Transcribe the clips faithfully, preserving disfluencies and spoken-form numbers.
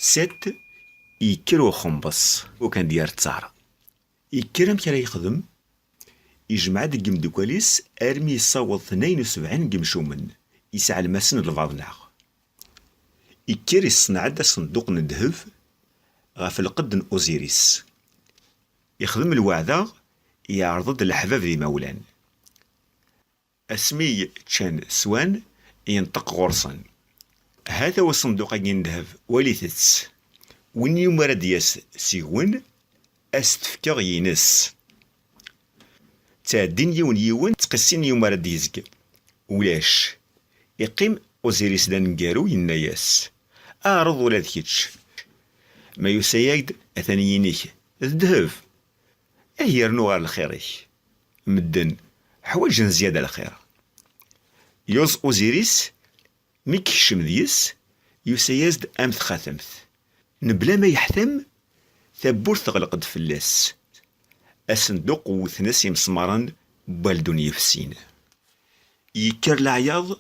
Sète, yekker uxembeṣ, ukan d-yerr ttaṛ. Yekker amek ara yexdem? Yejmeɛ-d deg imeddukal-is armi yessaweḍ tnayen u sebɛin n yimcumen, yesɛelm-asen lbaḍna. Yekker iṣneɛ-d asenduq n ddheb ɣef lqedd n Uziris. Yexdem lweɛda, yeɛreḍ-d leḥbab d imawlan. Asmi ččan swan, yenṭeq ɣur-sen: "Hata wasenduq-agi n ddheb, walit-t. Win yumi ara d-yas seg-wen, a s-t-fkeɣ yines." Ttɛeddin yiwen yiwen, ttqissin yumi ara d-yezg. Ulac. Iqqim Uziris d aneggaru, yenna-yas: "Ɛreḍ ula d kečč. Ma yusa-yak-d, atan yinik, d ddheb. Ihi rnu ɣer lxir-ik." Medden ḥwaǧen zzyada lxir. Yuẓ Uziris, mi yekcem deg-s, yusa-yas-d am txatemt. Mebla ma yeḥtam, tawwurt teɣleq-d fell-as. Asenduq wwten-as imesmaren, waldun yefsin. Yekker leɛyaḍ,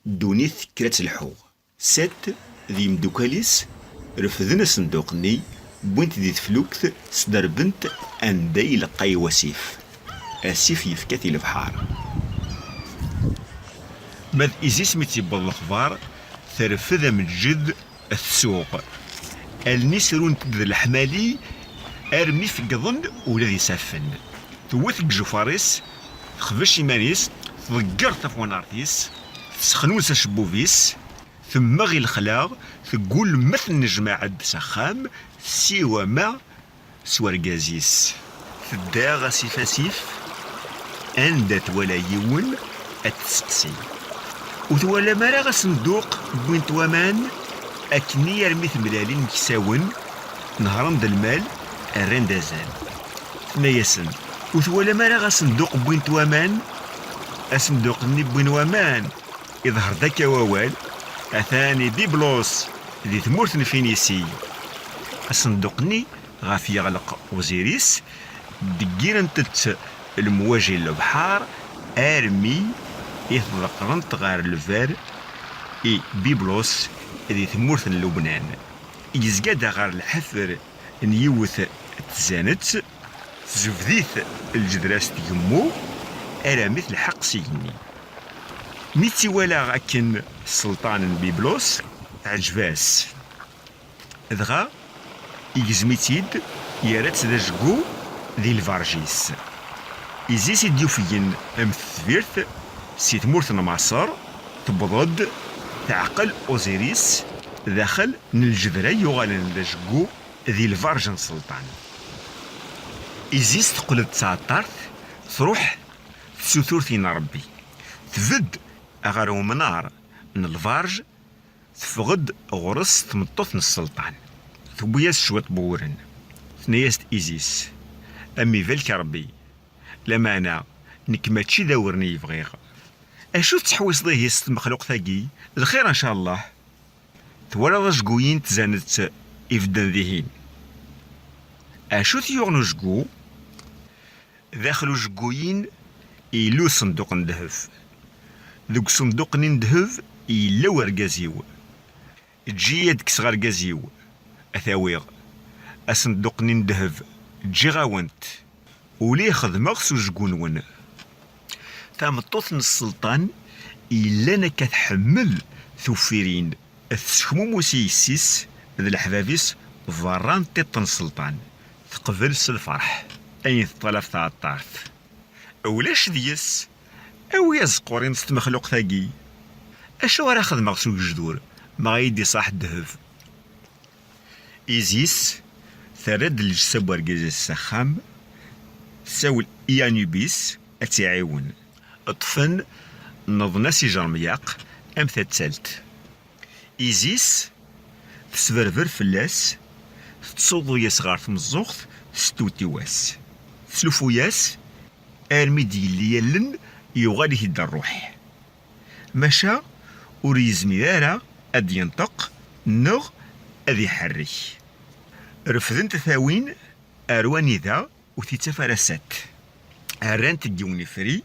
ddunit tekker ad telḥu. Sète d yimdukal-is refden asenduq-nni, wwin-t di teflukt, sderben-t anda ileqqa i wasif. Asif yefka-t i lebḥer. Ma d Isis mi tt-yewweḍ lexbar, terfed ameǧǧed, tsuɣ. Allen-is runt-d d leḥmali armi feggḍen ula d isaffen. Tewwet deg ijufaṛ-is, texbec iman-is, tḍegger tafunart-is, tessexnus acebbub-is, temmeɣ i lexla, teggul ma tennejmaɛ-d s axxam, tessiwama s urgaz-is. Tedda asif asif, anda twala yiwen ad t-tesseqsi: "Ur twalam ara asenduq wwin-t waman?" Akkenni armi temlalin meksawen, nehṛen-d lmal, rran-d azal. Tenna-yasen: "Ur twalam ara asenduq wwin-t waman? Asenduq-nni wwin waman, iḍher-d akka wawal, atan i Biblos, di tmurt n Finisi." Asenduq-nni ɣef yeɣleq Uziris, deggirent-t lemwaji n lebḥer armi i t-ḍeqqrent ɣer lberr i Biblos di tmurt n Lubnan. Yezga-d ɣer lḥefr n yiwet n tzanet, tjebd-it lǧedra s tgemmu armi telḥeq s igenni. Mi tt-iwala akken sselṭan n Biblos, teɛǧeb-as. Dɣa igzem-itt-id, yerra-tt d ajeggu di lberj-is. Isis i d-yufgen am tetbirt si tmurt n Maṣer, tewweḍ-d, teɛqel Uziris daxel n lǧedra yuɣalen d ajeggu di lberj n sselṭan. Isis teqqel-d d tɛeṭṭart, truḥ tessutur tin n Ṛebbi. Tbedd ɣer umnar n lberj, teffeɣ-d ɣur-s tmeṭṭut n sselṭan, tewwi-yas cwiṭ n wuren. Tenna-yas-d Isis: "A m-ibarek Ṛebbi, lameɛna nekk mačči d awren i bɣiɣ. Acu tettḥewwiseḍ ihi s tmexluqt-agi? D lxir, ncallah." Twalaḍ ajgu-yi n tzanet ibedden dihin? Acu t-yuɣen ujgu? Daxel ujgu-yin yella usenduq n ddheb. Deg usenduq-nni n ddheb yella urgaz-iw. Eǧǧ-iyi ad kkseɣ argaz-iw, ad t-awiɣ. Asenduq-nni n ddheb ǧǧiɣ-awen-t. Ula i xedmeɣ s ujgu-nwen. Tameṭṭut n sselṭan yellan akka tḥemmel tuffirin, tessekmumus i yessi-s d leḥbab-is berra n tiṭ n sselṭan, teqbel s lferḥ ayen teṭṭalab tɛeṭṭart. Ulac deg-s, awi azeqqur-im s tmexluqt-agi. Acu ara xedmeɣ s ugejdur ma ɣa yi-d-iṣaḥ ddheb? Isis terra-d lǧetta n wergaz-is s axxam, tessawel i Anubis ad tt-iɛiwen. Ṭṭfen, nneḍen-as ijermyaq am tattalt. Isis tesberber fell-as, tettsuḍu-yas ɣer tmeẓẓuɣt, testewtiw-as, teslufu-yas armi d-yelli allen, yuɣal-it-id rruḥ. Maca ur yezmir ara ad d-yenṭeq neɣ ad iḥerrek. Refdent tawin ar wanida ur t-ittaf ara Sat. Rrant deg yiwen ifri,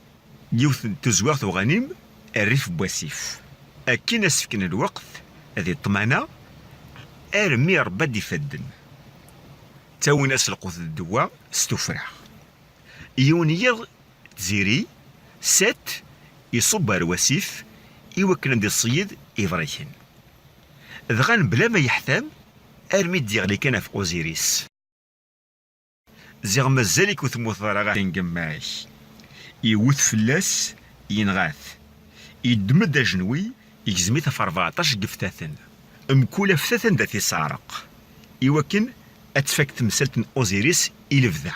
yiwet n tezwiɣt uɣanim, rrif n wasif. Akken as-fken lweqt ad iṭṭmana, armi iṛebba-d ifadden. Ttawin-as lqut d ddwa s tuffra. Yiwen yiḍ, Tiziri, Sat, iṣubb ar wasif i wakken ad iṣeyyed ibriken. Dɣa mebla ma yeḥtam, armi d-yeɣli kan ɣef Uziris. Ziɣ mazal-ik ur temmuteḍ ara ɣer n yemma-k. Iwwet fell-as, yenɣa-t. Yeddem-d ajenwi, yegzem-it ɣef rbeɛṭac n yeftaten. Mkul aftat anda t-isseɛreq, iwakken ad tfak temsalt n Uziris i lebda.